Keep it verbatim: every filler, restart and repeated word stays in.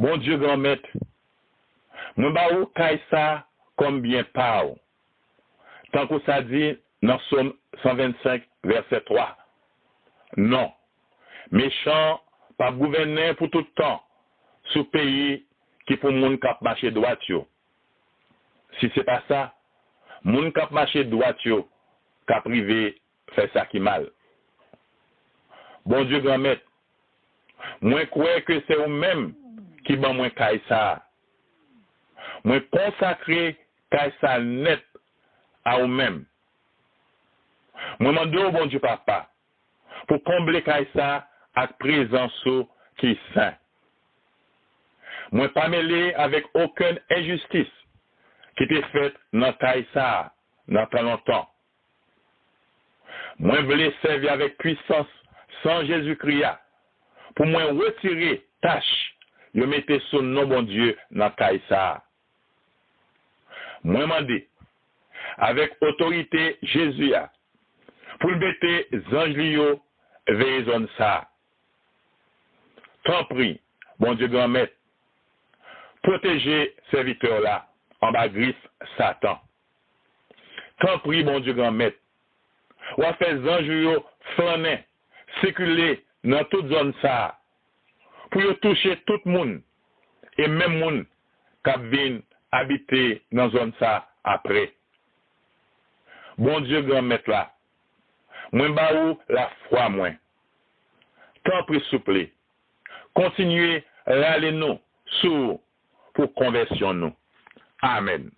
Bondye Granmèt, mwen ba ou kay sa a kòm byen pa w, tankou sa di nan Sòm san vennsenk, vèsè twa. Non, mechan an p ap gouvènen pou tout tan sou peyi ki pou moun k ap mache dwat yo. Si se pa sa, moun k ap mache dwat yo k ap rive fè sa ki mal. Bondye Granmèt, mwen kwè ke se ou menm ki ban mwen kay sa a. Mwen konsakre kay sa a nèt a ou menm. Mwen mande w, Bondye Papa, pou konble kay sa a ak prezans ou ki sen. Mwen pa mele avèk okenn enjistis ki te fèt nan kay sa a nan tan lontan. Mwen vle sèvi avèk pwisans san Jezikri a pou mwen retire tach yo mete sou non Bondye nan kay sa a. Mwen mande, avèk otorite Jezi a, pou l mete zanj li yo veye zòn sa a. Tanpri, Bondye Granmèt, pwoteje sèvitè w la anba grif Satan. Tanpri, Bondye Granmèt, w a fè zanj ou yo flannen, sikile nan tout zòn sa a, pou yo touche tout moun, e menm moun k ap vin abite nan zòn sa a apre. Bondye Granmèt la, mwen ba ou lafwa mwen. Tanpri souple, kontinye rale nou sou ou pou konvèsyon nou. Amèn.